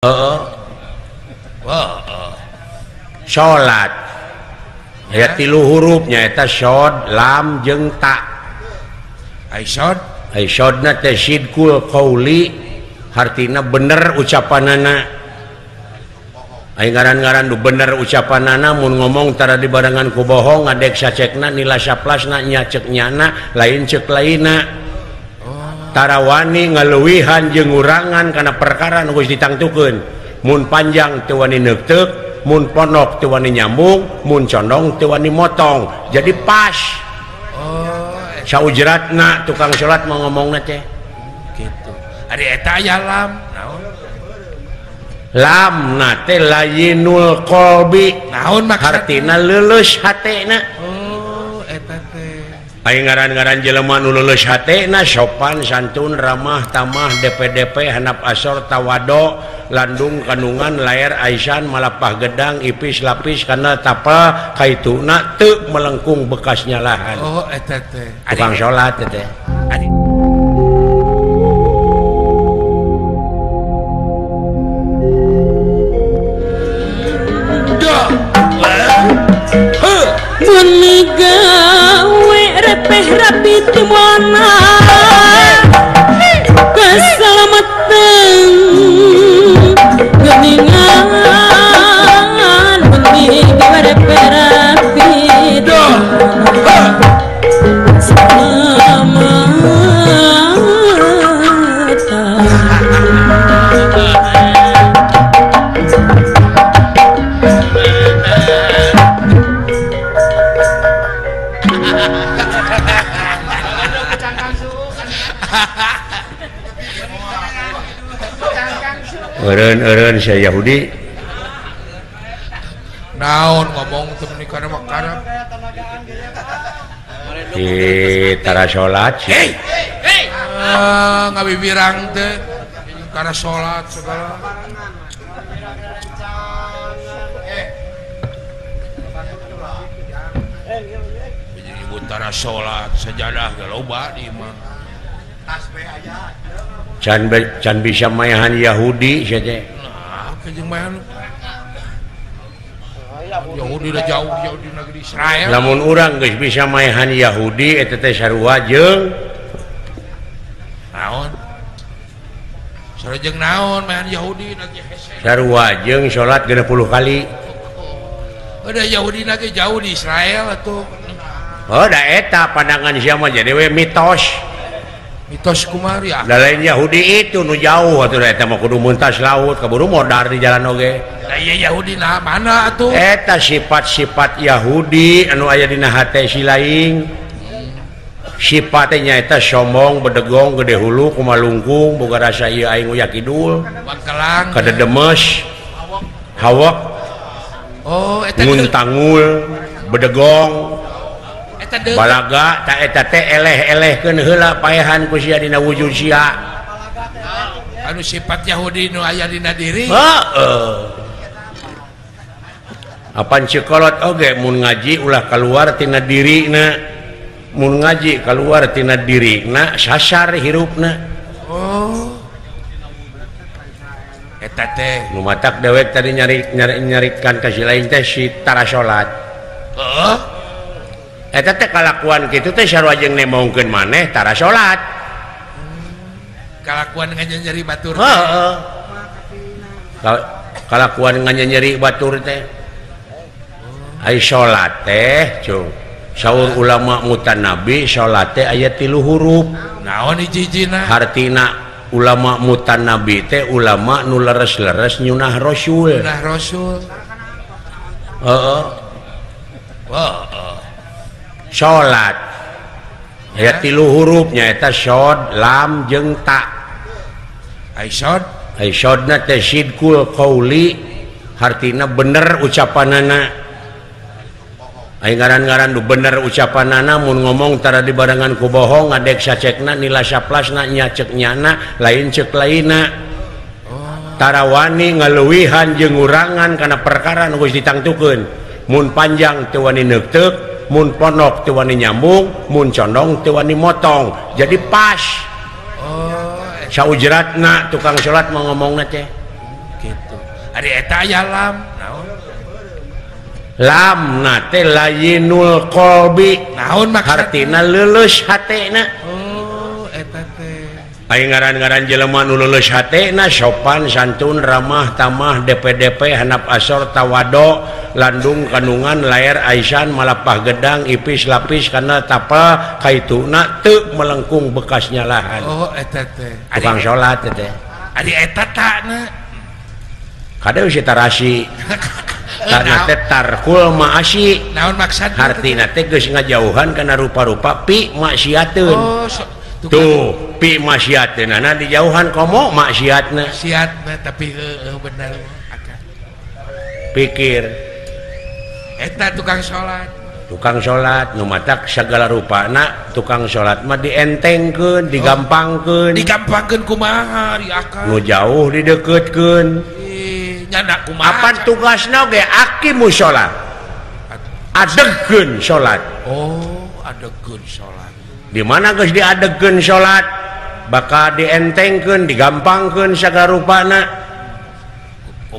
Heeh. Salat aya tilu huruf nyaeta shod, lam jeung ta. Ai shod, ai shodna teh sidqul qauli, hartina bener ucapanana. Ai ngaran-ngaran nu bener ucapanana mun ngomong tara dibarengan ku bohong, ngadek sacekna nila saplasna nya ceuk nyana lain ceuk lainna. Tara wani ngaleuwihan jeung ngurangan kana perkara nu geus ditangtukeun. Mun panjang teu wani neukteuk, mun ponok teu wani nyambung, mun condong teu wani motong. Jadi pas. Oh, saujratna tukang salat mau ngomongna teh kitu. Ari eta aya lam, naon? Lamna teh layinul qalbi. Naon maksudna? Hartina leuleus hatena. Oh, eta teh. Ai ngaran-ngaran jelema nu leuleus hatena sopan, santun, ramah, tamah, DPDP, handap asor, tawado, landung kandungan, layar aisan, malapah gedang, ipis lapis kana tapa kaituna teu melengkung bekas nyalahan. Oh, eta teh. Tukang salat teh. Gawe repeh rapi timona keselamatan geningan bengi gawe repeh rapi Eureun-eureun sia Yahudi. Naon ngomong teu meuni kana mah karep. Di tara salat. Hei. Ngabibirang teh kana salat segala. Ibu tara salat sajadah ge loba di imah. Can can bisa mayahan Yahudi sia teh. Nah, jeung mayahan Yahudi udah jauh jauh di negeri Israel. Lamun urang geus bisa mayahan Yahudi eta teh sarua jeung naon? Sarua jeung naon mayahan Yahudi na ge hese. Sarua jeung salat 60 kali. Udah Yahudi na ge jauh di Israel atuh. Oh, da eta pandangan sia mah jadi we mitos. Mitos kumari ah. Da lain Yahudi itu nu jauh atuh eta mah kudu muntas laut kaburu modar di jalan oge. Da ieu Yahudi na mana atuh? Eta sifat-sifat Yahudi anu aya dina hate si laing. Sifatnya nyaeta sombong, bedegong, gede hulu, kumalungkung, boga rasa ieu aing uya kidul. Wangkelang, kadedemes, hawak. Oh, eta nguntangul, bedegong. Balaga ta eta teh eleh-elehkeun heula paehan ku sia dina wujud sia. Anu sifat Yahudi nu aya dina diri. Heeh. Apan cekolot oge mun ngaji ulah kaluar tina dirina. Mun ngaji kaluar tina dirina sasar hirupna. Oh. Eta teh nu matak dewek tadi nyari-nyarikan ka si lain teh si tara salat. Heeh. Eta teh kalakuan kitu teh sarua jeung nemongkeun maneh tara salat. Kalakuan nganyeri batur. Heeh. Kalakuan nganyeri batur teh. Ai salat teh cung. Saur ulama mutanabi salat teh aya 3 huruf. Naon hiji-hijina? Hartina ulama mutanabi teh ulama nu leres-leres nyunah rasul. Nyunah rasul. Heeh. Heeh. Salat aya 3 huruf nyaeta shod, lam jeung ta. Ai shod, ai shodna teh sidqul qauli, hartina bener ucapanana. Ai ngaran-ngaran nu bener ucapanana mun ngomong tara dibarengan ku bohong, ngadek sacekna nila saplasna nya ceuk nyana lain ceuk lainna. Tara wani ngaleuwihan jeung ngurangan kana perkara nu geus ditangtukeun. Mun panjang teu wani neukteuk, mun ponok teu wani nyambung, mun condong teu wani motong. Jadi pas. Oh, saujratna tukang salat mau ngomongna teh Gitu. Ari eta aya lam naon? Lamna teh layinul qalbi. Naon maksudna? Hartina leuleus hatena. Oh, eta teh. Aing ngaran-ngaran jelema nu leuleus hatena sopan santun ramah tamah DPDP hanap asor tawado landung kandungan layar aisan malapah gedang ipis lapis kana tapa kaituna teu melengkung bekas nyalahan. Oh, eta teh. Tukang salat teh. Ari eta takna. Kade geus tarasi. Karena teh tarkul maasi. Naon maksudna? Hartina teh geus ngajauhan kana rupa-rupa pi maksiateun. Oh, tuh pi maksiateunana dijauhan komo maksiatna. Maksiatna tapi heueuh bener akang. Pikir eta tukang salat. Tukang salat nu matak sagala rupana tukang salat mah dientengkeun, digampangkeun. Oh, digampangkeun kumaha ari akang? Nu jauh dideukeutkeun. Nyana kumaha? Apan tugasna ge aqimu salat. Adegkeun salat. Oh, adegkeun salat. Di mana geus diadegkeun salat bakal dientengkeun, digampangkeun sagala rupana.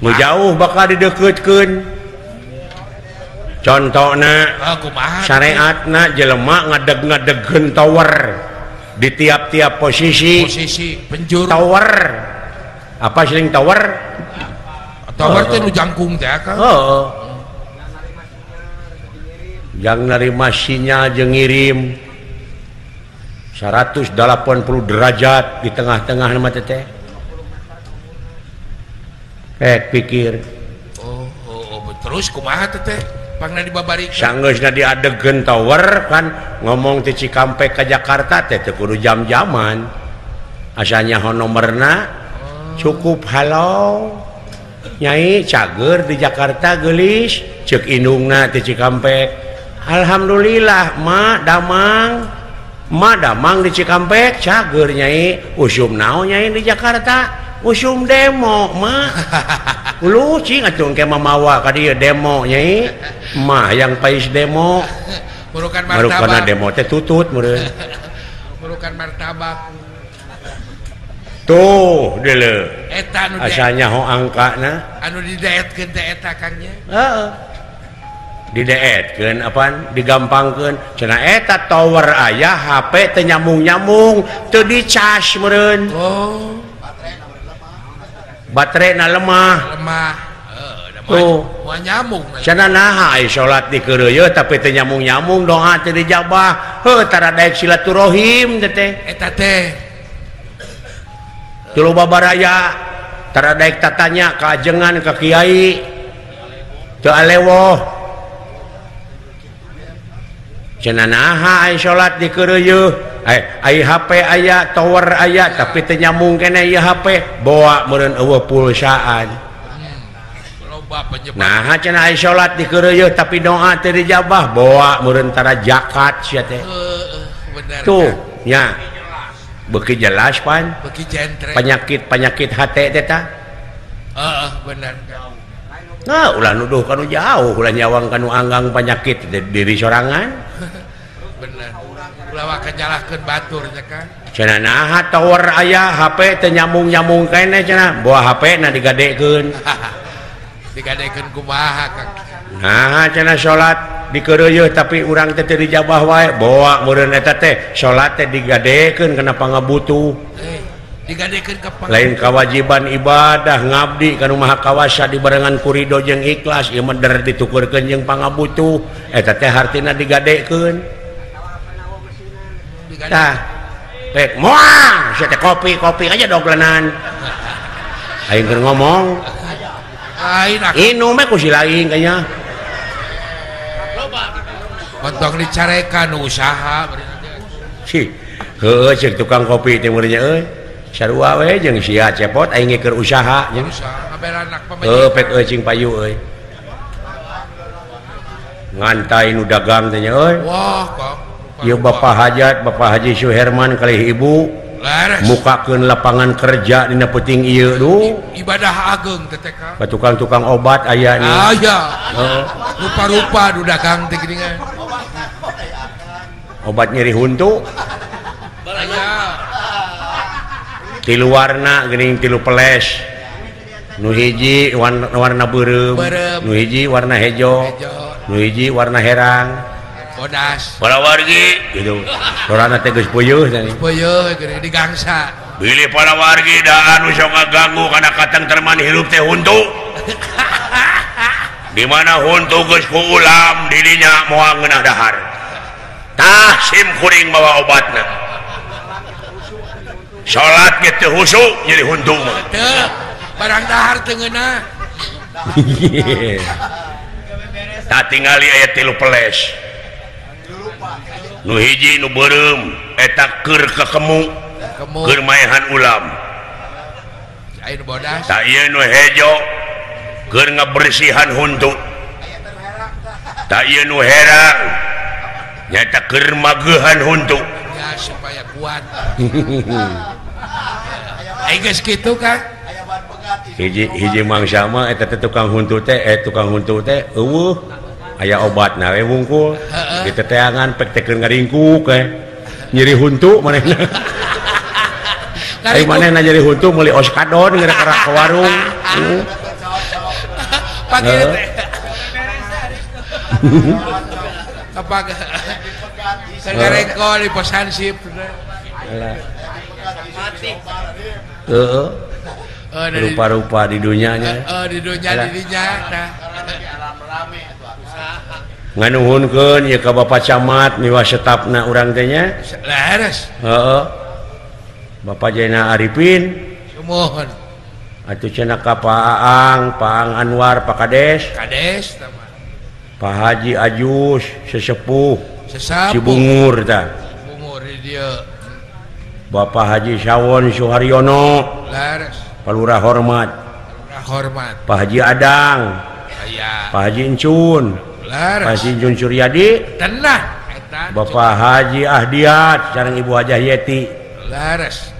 Nu jauh bakal dideukeutkeun. Contohna syariatna jelema ngadeg-ngadegkeun tower di tiap-tiap posisi. Posisi penjuru. Tower. Apa sering tower? Tower teh nu jangkung teh akang. Heeh. Yang nerima sinyal jeung ngirim 180 derajat di tengah-tengah nama teh. Pikir. Oh, oh, terus kumaha teh? Pangna dibabarikeun. Sanggeusna diadegkeun tower kan ngomong ti Cikampek ka Jakarta teh teu kudu jam-jaman. Asa nyaho nomerna cukup halo. Nyai cager di Jakarta geulis ceuk indungna ti Cikampek. Alhamdulillah ma damang. Ma damang di Cikampek cager nyai. Usum naon nyai di Jakarta? Usum demo ma. Lu cing atuh engke mamawa ka dieu demo nyai. Mah yang pais demo. Burukan martabak. Marukana demo teh tutut meureun. Burukan martabak. Tuh deuleu. Eta anu asa nyaho angkana. Anu didaetkeun teh eta Kang nya. Heeh. Didaetkeun apaan? Digampangkeun. Cenah eta tower aya HP teu nyambung-nyambung, teu dicas meureun. Oh. Baterena lemah. Lemah. Tuh. Moal nyambung. Cenah naha ai salat dikeureuyeut tapi teu nyambung-nyambung doa teu dijabah. Heuh tara daek silaturahim teh teh. Eta teh. Teu loba baraya tara daek tatanya ka ajengan ka kiai. Teu alewoh. Cenah naha ai salat dikeureuyeut. Ai HP aya, tower aya, tapi teu nyambung keneh ieu HP. Boa meureun eueuh pulsaan. Nah, cenah ai salat dikeureuyeut tapi doa teu dijabah, boa meureun tara zakat sia teh. Tuh, nya. Beuki jelas pan. Beuki jentre. Penyakit-penyakit hate teh tah. Heeh, bener. Nah, ulah nuduh kanu jauh, ulah nyawang kanu anggang penyakit diri sorangan. Bener. Ulah waka nyalahkeun batur nya kan. Cenah naha tower aya HP teu nyambung-nyambung keneh cenah, boa HP na digadekeun. Digadekeun kumaha Kang? Nah, cenah salat dikeureuyeut tapi urang teh teu dijabah wae, boa meureun eta teh salat teh digadekeun kana pangabutuh. Digadekeun ka pangabutuh. Lain kewajiban ibadah ngabdi ka nu Maha Kawasa dibarengan ku ridho jeung ikhlas ieu mah der ditukurkeun jeung pangabutuh, eta teh hartina digadekeun. Tah, pek moal sia teh kopi-kopi aja doglenan. Aing keur ngomong. Lain inum mah ku si lain kayaknya. Montong dicarekan usaha si heueuh ceuk tukang kopi teh meureun nya euy. Sarua we jeung sia cepot aing ge keur usaha nya. Usaha ngabelanak pamajikan. Heuh pek euy cing payu euy. Ngantai nu dagang teh nya euy. Wah, kok. Ieu Bapak Hajat, Bapak Haji Suherman kalih ibu. Mukakeun lapangan kerja dina peuting ieu duh. Ibadah ageung teh teh Kang. Tukang-tukang obat aya nih. Aya. Heeh. Rupa-rupa nu dagang teh geuningan. Obat nyeri huntu. Aya. Tilu warna geuning tilu peles. Nu hiji warna beureum, nu hiji warna hejo, nu hiji warna herang. Bodas. Para wargi gitu. Sorana teh geus puyuh teh. Puyuh geuning digangsa. Bilih para wargi da anu sok ngaganggu kana katengtreman hirup teh huntu. Di mana huntu geus ku ulam di dinya moal ngeunah dahar. Tah sim kuring bawa obatna. Salat ge teu husuk jadi huntu mah. Teu, barang dahar teu ngeunah. Tah tingali aya 3 peles. Nu hiji nu beureum eta keur kakemu, keur maehan ulam. Aya nu bodas. Tah ieu nu hejo keur ngabersihan huntu. Tah ieu nu herang nyaeta keur mageuhan huntu. Ya supaya kuat. Ai geus kitu Kang. Hiji hiji mangsa mah eta teh tukang huntu teh eueuh aya obatna we wungkul. Diteteangan pek teh keur ngaringkuk we. Nyeri huntu manehna. Ai manehna nyeri huntu meuli oskadon gara-gara ke warung. Pagi teh. Kapag ngarekol di pos hansip. Heeh. Rupa-rupa di dunyanya. Di dunya di dinya tah. Nganuhunkeun ieu ka Bapak Camat miwa setapna urang teh nya. Leres. Heeh. Bapak Jaina Arifin. Sumuhun. Atuh cenah ka Pak Aang, Pak Aang Anwar, Pak Kades. Kades tah. Pak Haji Ajus sesepuh. Cibungur tah. Cibungur di dieu. Bapak Haji Sawon Suharyono. Leres. Palurah hormat. Palurah hormat. Pak Haji Adang. Aya. Pak Haji Encun. Leres. Pak Haji Encun Suryadi. Tenang eta. Bapak Haji Ahdiat sareng Ibu Hajah Yeti. Leres.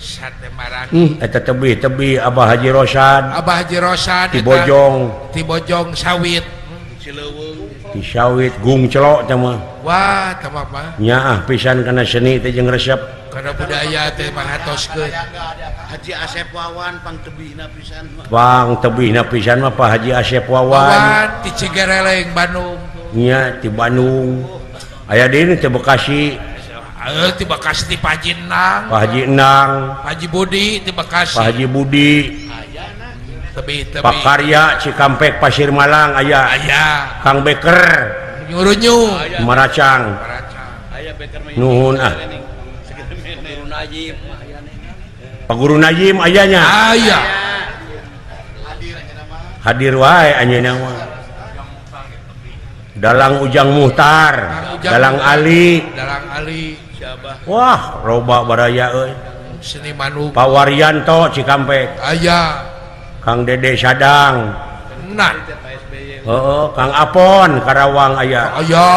Sate marani. Eta tebih-tebih Abah Haji Rosad. Abah Haji Rosad ti Bojong. Ti Bojong sawit. Ti sawit gung celok teh mah. Wah, teh mah. Nyaah pisan kana seni teh jeung resep. Kana budaya teh mahatoskeun. Haji Asep Wawan pangtebihna pisan mah. Pangtebihna pisan mah Pak Haji Asep Wawan. Wawan ti Cigereleng Bandung. Nya ti Bandung. Aya deui ti Bekasi. Ti Bekasi ti Pak Haji Enang. Pak Haji Enang. Pak Haji Budi ti Bekasi. Pak Haji Budi. Tebih-tebih. Pak Karya Cikampek Pasir Malang aya. Aya. Kang Beker. Nyurunyu. Maracang. Nuhun ah. Pak Guru Najim ayanya. Aya. Hadir wae anjeunna mah. Dalang Ujang Muhtar, Dalang Ali. Dalang Ali. Wah, loba baraya euy. Seniman Pak Waryanto Cikampek. Aya. Kang Dede Sadang. Nah. Heeh, Kang Apon Karawang aya. Aya.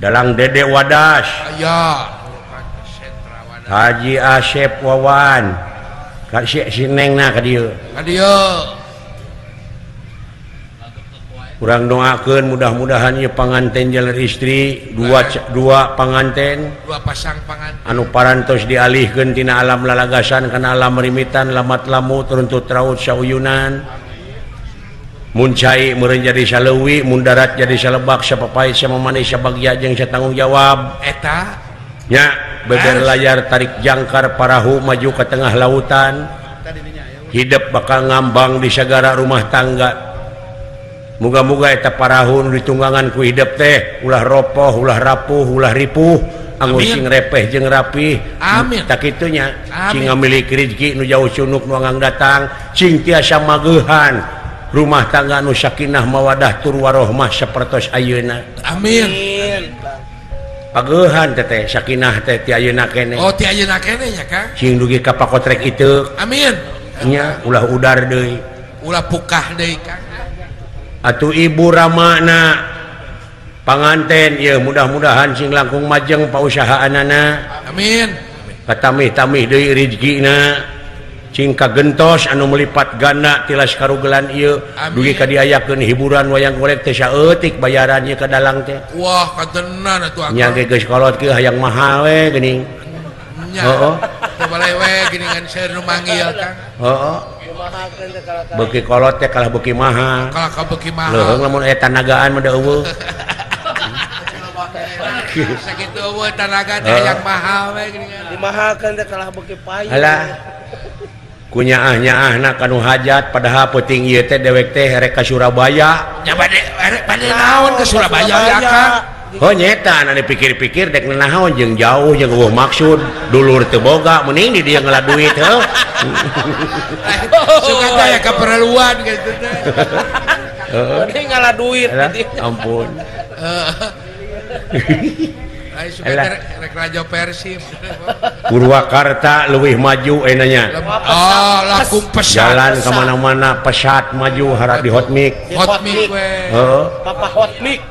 Dalang Dede Wadas. Aya. Haji Asep Wawan. Ka si Nengna ka dieu. Ka dieu. Urang doakeun mudah-mudahan ieu panganten jaler istri dua panganten, dua pasang panganten anu parantos dialihkeun tina alam lalagasan kana alam rimitan lamat lamu turuntut raut sauyunan. Mun cai meureun jadi saleuwi, mun darat jadi salebak, sapapait samamanis sabagya jeung satanggung jawab. Eta nya beber layar tarik jangkar parahu maju ke tengah lautan. Hidup bakal ngambang di sagara rumah tangga. Muga-muga eta parahun ditunggangan ku hidup teh ulah ropoh, ulah rapuh, ulah ripuh, anggur sing repeh jeung rapih. Amin. Tak kitunya sing ngamiliki rezeki nu jauh cunuk nu anggang datang, sing tiasa mageuhan rumah tangga nu sakinah mawadah tur warohmah sapertos ayeuna. Amin. Pageuhan teh sakinah teh ti ayeuna keneh. Oh, ti ayeuna keneh nya Kang. Sing dugi ka pakotrek itu. Amin. Nya ulah udar deui. Ulah pukah deui Kang. Atuh Ibu Ramana panganten ya mudah-mudahan sing langkung majeng pausahaanana. Amin. Katamih-tamih deui rezekina. Sing kagentos anu melipat ganda tilas karugelan ieu dugi ka diayakeun hiburan wayang golek teh saeutik bayaran ieu ka dalang teh. Wah, katenan atuh. Nya ge geus kolot kieu hayang mahal we geuning. Heeh. Babaleh we geuningan seueur nu manggil Kang. Heeh. Beuki kolot teh kalah beuki mahal. Kalah ka beuki mahal. Leuheung lamun aya tanagaan mah da eueuh. Sakitu eueuh tanaga teh hayang mahal we geuningan. Dimahalkeun teh kalah beuki payu. Alah. Kunyaah-nyaahna kanu hajat padahal peuting ieu teh dewek teh rek ka Surabaya. Nya bade rek bade naon ke Surabaya ya Kang? Oh nyeta anu dipikir-pikir dek naon jeung jauh jeung eueuh maksud dulur teu boga mending di dieu ngala duit heuh. Suka teh aya kaperluan kitu teh. Heeh. Mending ngala duit. Ampun. Ai suka teh rek raja Persib. Purwakarta leuwih maju ayeuna nya. Oh, laku pesat. Jalan ka mana-mana pesat maju harap di hotmik. Hotmik we. Heeh. Papa hotmik.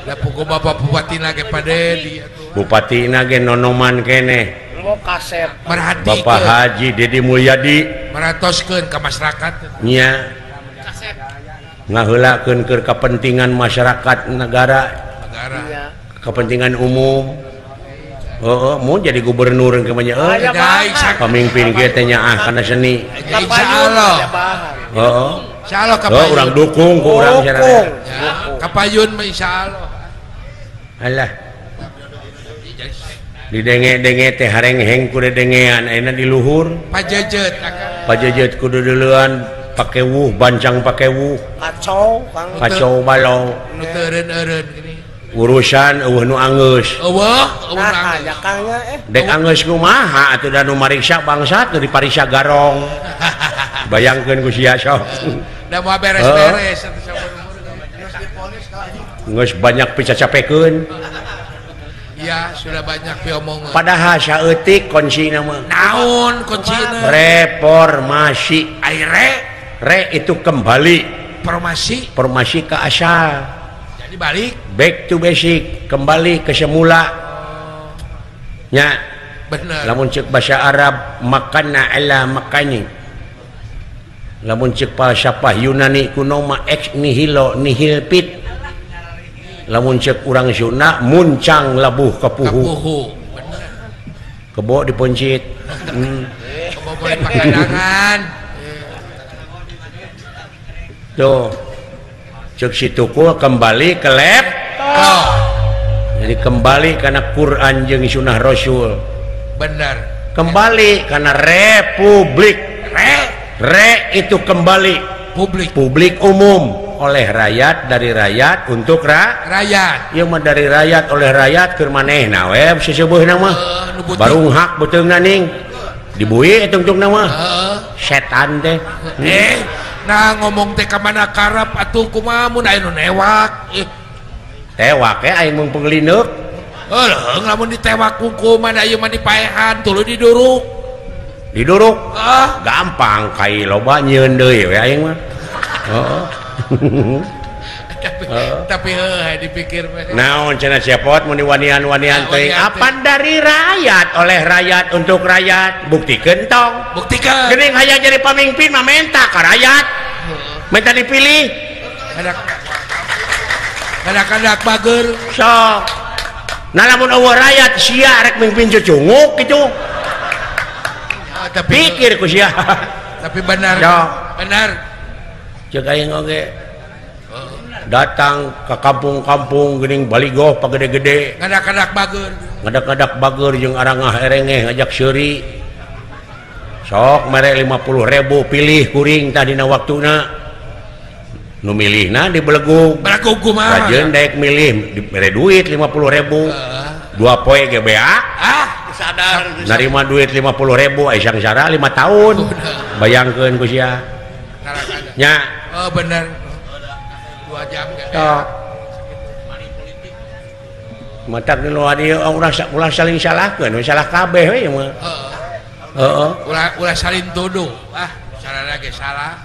Da pugu bapak bupatina ge Padedi atuh. Bupatina ge nonoman keneh. Mau kasep. Merhatikeun. Bapak Haji Dedi Mulyadi meratoskeun ka masyarakat. Nya. Kasep. Ngaheulakeun keur kepentingan masyarakat negara. Negara. Kepentingan umum. Heeh, mun jadi gubernur ke mah nya euy. Pamimpin kieu teh nyaah kana seni. Insyaallah. Heeh. Insyaallah kapayun. Urang dukung ku urang sarana. Kapayun mah insyaallah. Alah. Didenge-denge teh harengheng kudu dengean ayeuna di luhur. Pajejet Pajejet kudu deuleuan pake wuh, bancang pake wuh. Kacau Kang. Kacau balau. Nu teu eureun-eureun gini. Urusan eueuh nu anggeus. Eueuh, eueuh nu anggeus. Nah, Kangnya eh. Dek anggeus kumaha atuh da nu mariksa bangsat nu dipariksa garong. Bayangkeun ku sia sok. Da moal beres-beres atuh saumur-umur. Geus banyak picacapekeun. Iya, sudah banyak piomongan. Padahal saeutik kuncina mah. Naon kuncina? Reformasi. Ai re? Re itu kembali. Formasi. Formasi ke asal. Jadi balik. Back to basic, kembali ke semula. Nya. Bener. Lamun ceuk bahasa Arab makana ala makani. Lamun ceuk falsafah Yunani kuno mah ex nihilo nihil fit. Lamun ceuk urang Sunda muncang labuh kepuhu. Kebo diponcit. Kebo boleh pakandangan. Tuh. Ceuk si tukul kembali ke laptop. Jadi kembali karena Quran jeung Sunnah Rasul. Benar. Kembali karena republik. Re, re itu kembali. Publik. Publik umum. Oleh rakyat, dari rakyat untuk rakyat. Ieu mah dari rakyat oleh rakyat keur manehna we seseubeuna mah. Barung hak beuteungna ning. Dibui tungtungna mah. Setan teh. Nah ngomong teh ka mana karep atuh kumaha mun aya nu newak. Tewak we aing mung pengelineuk. Heuh, lamun ditewak ku mana ieu mah dipaehan tuluy diduruk. Diduruk? Gampang kai loba nyieun deui we aing mah. Heeh. Tapi dipikir naon cenah cepot mun diwanian-wanian teuing apan dari rakyat oleh rakyat untuk rakyat buktikeun tong buktikeun geuning hayang jadi pamimpin mah menta ka rakyat minta dipilih kadak-kadak bager sok nah lamun eueuh rakyat sia rek mimpin cucunguk kitu tapi pikir ku sia tapi benar benar cek aing oge datang ke kampung-kampung geuning baligoh pagede-gede ngadak-ngadak bager ngadak-ngadak bager jeung arangah erengeh ngajak seuri sok mere 50.000 pilih kuring tah dina waktuna nu milihna dibelegug belegug kumaha rajeun daek milih dibere duit 50.000 dua poe ge bea ah sadar narima duit 50.000 ai sangsara 5 tahun bayangkeun ku sia nya oh bener 2 jam tok matak di luar dieu ulah saling salahkeun salah kabeh we mah heeh ulah saling tuduh ah sarana ge salah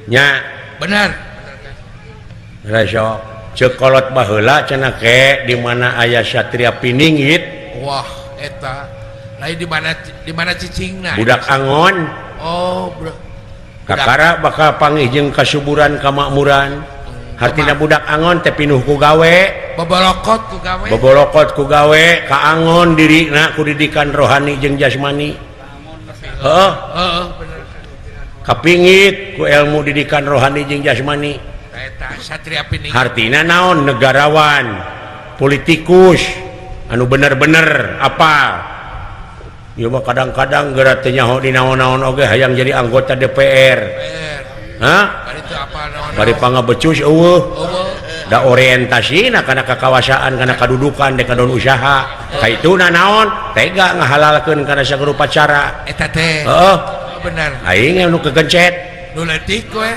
nya bener sok ceuk kolot baheula cenah ke di mana aya satria pininggit wah eta lain di mana cicingna budak angon oh budak kakara bakal panggih jeung kasuburan kamakmuran hartina budak angon teh pinuh ku gawe Babolokot ku gawe. Babolokot ku gawe kaangon dirina ku didikan rohani jeung jasmani. Heeh. Heeh, bener. Kapingit ku ilmu didikan rohani jeung jasmani. Eta satria pining. Hartina naon negarawan, politikus anu bener-bener apa? Ieu mah kadang-kadang geura teu nyaho di naon-naon oge hayang jadi anggota DPR. Hah? Bari pangabecus eueuh. Da orientasina kana kakawasaan, kana kadudukan, dek kadon usaha. Kaituna naon? Tega ngahalalkeun kana sagala cara. Eta teh. Heeh. Bener. Aing nu kegencet. Nu leutik we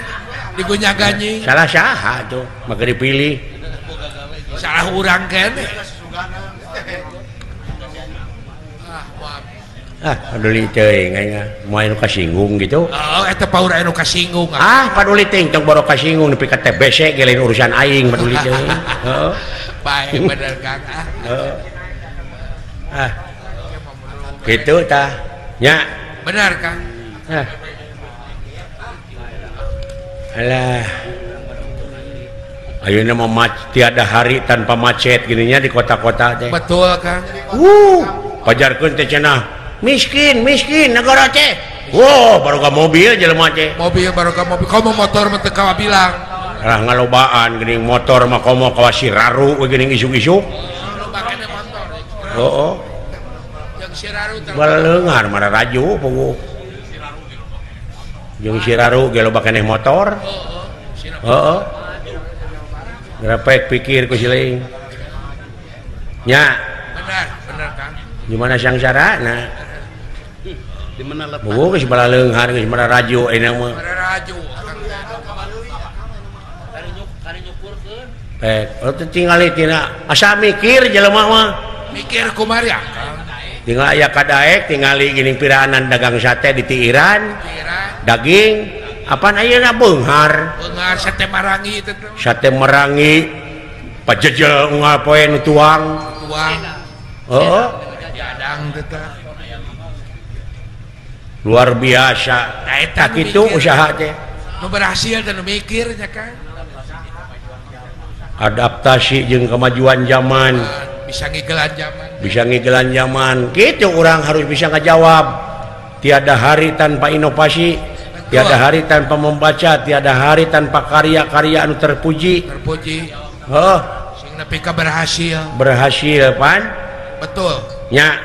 digunya-ganyi. Salah saha tuh, maka dipilih. Salah urang keneh. Ah, paduli teuing aing moal nu kasinggung gitu. Oh, eta paur anu kasinggung. Ah, paduli teuing tong boro kasinggung nepi ka TBC ge lain urusan aing paduli teuing. Heeh. Bae bener Kang. Heeh. Ah. Kitu tah. Nya. Bener Kang. Ah. Alah. Ayeuna mah tiada hari tanpa macet gininya di kota-kota teh. Betul Kang. Pajarkeun teh cenah. Miskin, miskin negara teh. Wow, baru ka mobil jelema teh. Mobil baru ka mobil. Komo motor mah teu kawabilang. Lah ngalobaan geuning motor mah komo kawas siraru we geuning isuk-isuk. Loba keneh motor. Heeh. Jeung siraru teh. Baleungar mah raju puguh. Jeung siraru ge loba keneh motor. Heeh. Grepek pikir ku siling. Nya. Bener, bener Kang. Gimana sangsarana? Di mana letak? Buku geus balaleunghar geus mararaju ayeuna mah. Mararaju. Eh, teu tingali tina asa mikir jelema mah. Mikir kumaha Kang? Tinggal aya kadaek tingali geuning piraanan dagang sate di Tiiran. Daging apaan ayeuna beunghar. Beunghar sate marangi teh. Sate marangi pajejel unggal poe nu tuang. Tuang. Heeh. Diadang teh. Luar biasa. Eta kitu usaha teh. Nu berhasil teh nu mikir nya Kang. Adaptasi jeung kemajuan zaman. Bisa ngigelan zaman. Bisa ngigelan zaman. Kitu urang harus bisa ngajawab. Tiada hari tanpa inovasi, tiada hari tanpa membaca, tiada hari tanpa karya-karya anu terpuji. Terpuji. Heuh. Sing nepi ka berhasil. Berhasil pan? Betul. Nya.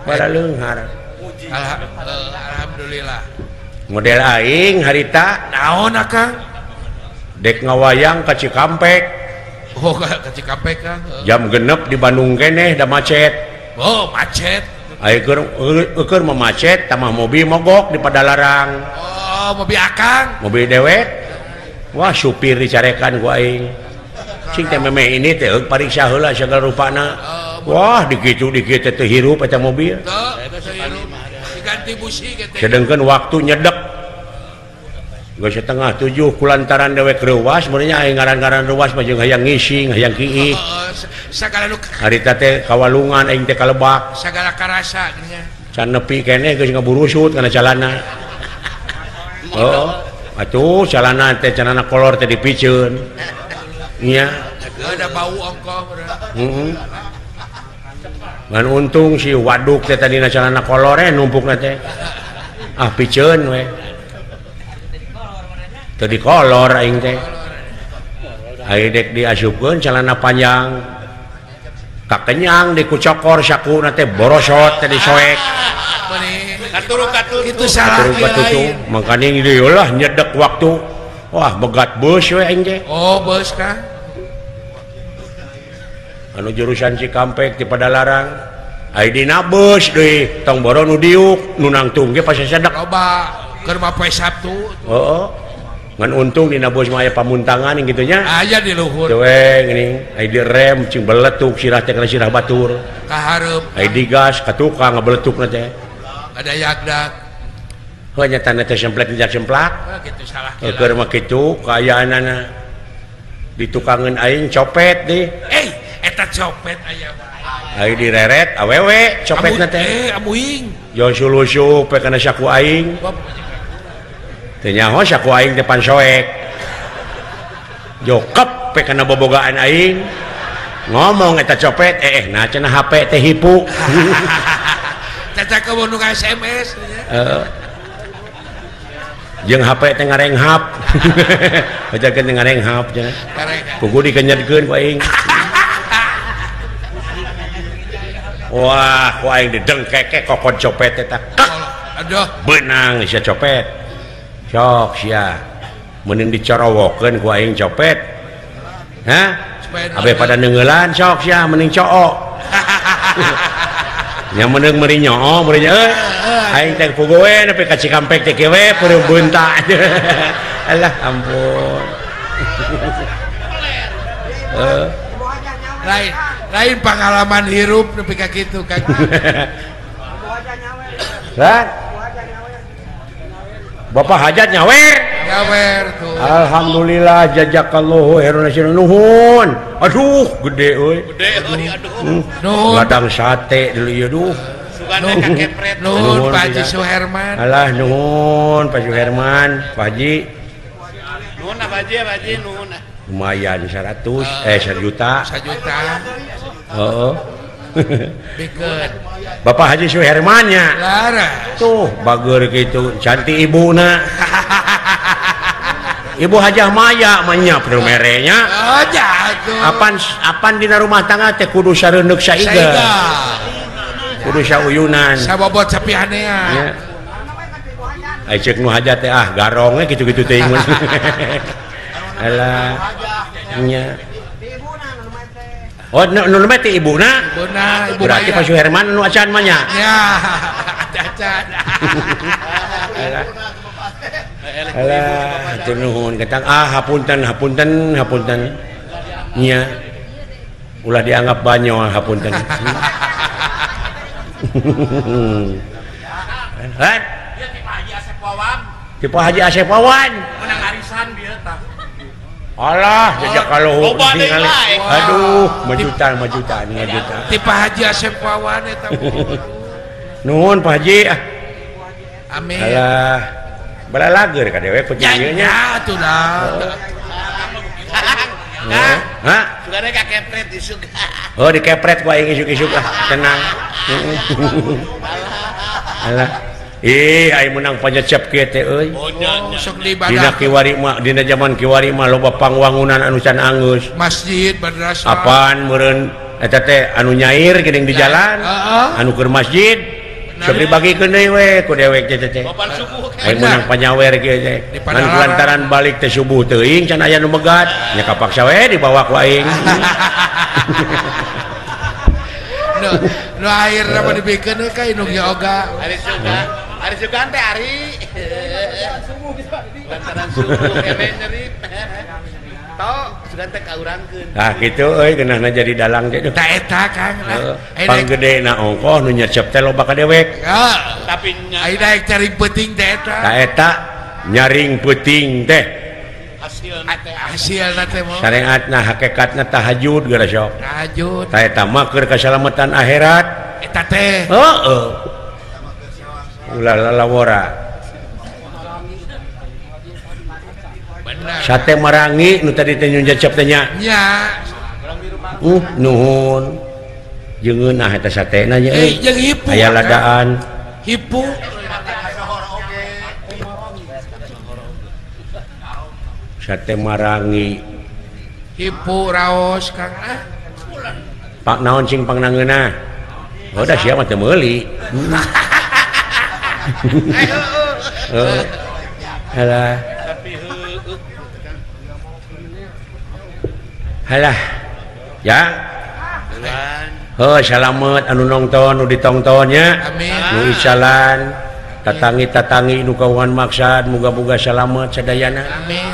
Baraleunghar. Alhamdulillah. Model aing harita naon Akang? Dek ngawayang ka Cikampek. Oh, ka Cikampek Kang. Jam 6 di Bandung keneh da macet. Oh, macet. Aing keur mah macet tamah mobil mogok di Padalarang. Oh, mobil Akang. Mobil dewek. Wah, supir dicarekan ku aing. Cing teh memeh ini teh pariksa heula sagala rupana. Wah, dikitu dikitu teh hirup eta mobil. Diganti busi gitu. Sedangkan waktu nyedek geus 6:30 kulantaran dewek reuwas meureun aing ngaran-ngaran reuwas mah jeung hayang ngising hayang kiih. Sagala nu harita teh kawalungan aing teh kalebak. Sagala karasa nya. Can nepi keneh geus ngaburusut kana calana. Heeh. Atuh calana teh calana kolor teh dipiceun. Nya. Ada bau ongkoh. Heeh. Ngan untung si waduk teh tadina calana kolore numpukna teh. Ah piceun we. Teu dikolor aing teh. Aing dek diasupkeun calana panjang. Kakenyang dikucokor sakuna teh borosot teh disoek. Katuru kitu salah. Katuru mangkaning deui lah nyedek waktu. Wah begat bus we aing teh. Oh bus Kang. Anu jurusan Cikampek di Padalarang ai dina bus deui tong boro nu diuk nu nangtung ge pasesedek loba keur mah poe Sabtu. Heeh. Ngan untung dina bus mah aya pamuntangan kitu nya. Aya di luhur. Teu we geuning ai direm cing beletuk sirah teh kana sirah batur. Ka hareup. Ai digas ka tukang ngabeletukna teh. Ada yagdak. Heuh nya tanda teh semplek dijak semplak. Heuh kitu salah. Keur mah kitu kaayaanana. Ditukangeun aing copet deh. Eh eta copet aya. Aing direret awewe copetna teh. Eh amuing. Jo sulusup we kana saku aing. Teu nyaho saku aing teh pansoek. Jokep we kana bobogaan aing. Ngomong eta copet nah cenah HP teh hipu. Caca ke nu SMS. Heeh. Jeung HP teh ngarenghap. Ajakeun teh ngarenghap cenah. Pugu dikenyetkeun ku aing. Wah, ku aing didengkeke kokon copet eta. Aduh, beunang sia copet. Sok sia. Mending dicorowokeun ku aing copet. Hah? Abe pada neungeulan sok sia mending cook. Nya mending meuri nyoo, meuri euy. Aing teh pugu we nepi ka Cikampek teh kieu we peureum beunta. Alah ampun. Lain, lain pengalaman hirup nepi ka kitu Kang. Lah. Bapak hajat nyawer. Nyawer tuh. Alhamdulillah jazakallahu khairan nuhun. Aduh, gede euy. Gede euy aduh. Nuhun. Ladang sate dulu ieu duh. Nuhun, nuhun Pak Haji Suherman. Alah nuhun Pak Suherman, Pak Haji. Nuhun Pak Haji, Pak Haji nuhun. Lumayan 100 1 juta. 1 juta. Heeh. Bikeun. Bapak Haji Suhermannya. Laras. Tuh bager gitu, cantik ibuna. Ibu Hajah Maya mah perlu merenya. Oh, jatuh. Apan dina rumah tangga teh kudu sareundeuk saiga. Kudu sauyunan. Sabobot sapihanea. Ya. Ai ceuk nu hajat teh ah garong we kitu-kitu teuing. Alah. Nya. Oh, nu nu teh ibuna. Ibuna, ibu. Berarti Pak Suherman nu acan mah nya. Ya, acan. Alah. Alah, hatur nuhun ketang ah hapunten hapunten hapunten. Nya. Ulah dianggap banyol hapunten. Hah? Ieu ti Pak Haji Asep Wawan. Ti Pak Haji Asep Wawan. Menang arisan bieu tah. Alah, jazakallahu khairan. Aduh, majutan majutan majutan. Ti Pak Haji Asep Wawan eta. Nuhun Pak Haji. Amin. Alah, balalager ka dewek kucing ieu nya. Ya atuh dah. Hah? Sugane ka kepret isuk. Oh, dikepret ku aing isuk-isuk lah, tenang. Alah. Ih, aing menang panyecep kieu teh euy. Oh, sok di ibadah. Dina kiwari mah, dina jaman kiwari mah loba pangwangunan anu can anggeus. Masjid, madrasah. Apaan meureun eta teh anu nyair geuning di jalan, anu keur masjid. Sok dibagikeun deui we ku dewek teh teh. Aing menang panyawer kieu teh. Ngan kulantaran balik teh subuh teuing can aya nu megat, nya kapaksa we dibawa ku aing. Nu akhirna mah dibikeun ka indung yoga. Ari sugan, ari sugan teh ari. Lantaran subuh kene nyeri. Tok sugan teh kaurangkeun. Tah kitu euy geunahna jadi dalang teh. Tah eta Kang. Panggedena ongkoh nu nyecep teh loba ka dewek. Tapi aya daek cari peuting teh eta. Tah eta nyaring peuting teh. Hasilna teh mah. Syariatna hakikatna tahajud geura sok. Tahajud. Tah eta mah keur kasalamatan akhirat. Eta teh. Heeh. Ulah lalawora. Sate marangi nu tadi teh nyecep teh nya. Nya. Nuhun. Jeung ngeunah eta satena nya euy. Jeung hipu. Aya ladaan. Hipu. Sate marangi. Hipu raos Kang ah. Pak naon sing pangnangeunah? Oh da sia mah teu meuli. Heeh. Alah. Halah. Ya. Heuh salamet anu nongton nu ditongton nya. Amin. Nu isalan tatangi-tatangi nu kawan maksad muga-muga salamet sadayana. Amin.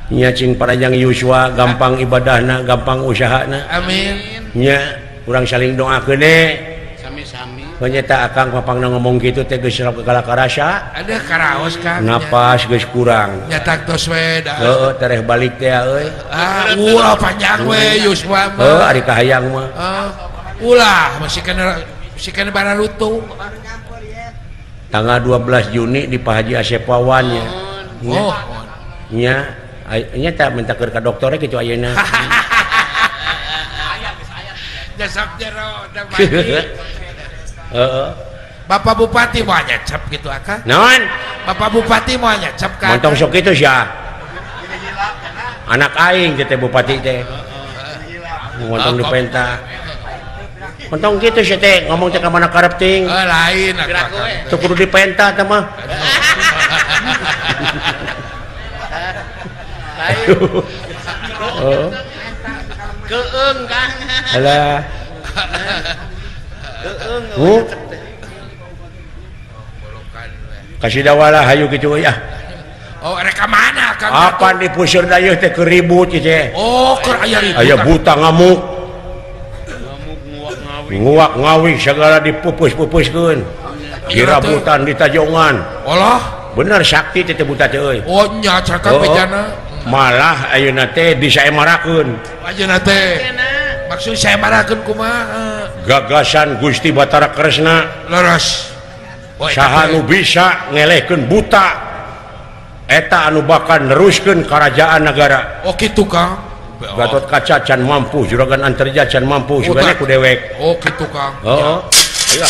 Nya cing paranjang yuswa gampang ibadahna, gampang usahana. Amin. Nya urang saling doakeun e. Sami-sami. Penyeta akang papangna ngomong kitu teh geus galak karasa. Ada karaos Kang. Napas geus kurang. Nya tos we da. Heeh, tereh balik teh euy. Ah, ulah panjang we yuswa mah. Heuh, ari kahayang mah. Heeh. Ulah masih kena bararutu. Tanggal 12 Juni di Pak Haji Asep Wawan nya. Oh. Nya nya tak minta keur ka dokter kitu ayeuna. Jasap jero teh heeh. Bapak Bupati moal nyecep gitu akang. Naon? Bapak Bupati moal nyecep ka. Montong sok kitu sia. Anak aing teh bupati teh. Montong dipenta. Montong kitu sia teh ngomong teh ka mana karep ting. Lain akang. Teu kudu dipenta teh mah. Heeh. Keung Kang. Alah. Keung. Kasih dawalah hayu kitu ya. Oh, rek ka mana Kang? Apa di puseur dayeuh teh keur ribut ieu teh. Oh, keur aya ribut. Aya buta ngamuk. Ngamuk nguak ngawi. Nguak ngawi segala dipupus-pupuskeun. Dirabutan ditajongan. Allah. Bener sakti teh buta teh euy. Oh nya cakap bejana. Malah ayeuna teh disaemarakeun. Ayeuna teh. Maksud saemarakeun kumaha? Gagasan Gusti Batara Kresna. Leres. Saha nu bisa ngelehkeun buta eta anu bakal neruskeun karajaan nagara. Oh kitu Kang. Gatot Kaca can mampu, Juragan Antarja can mampu, sugane ku dewek. Oh kitu Kang. Heeh. Ayo.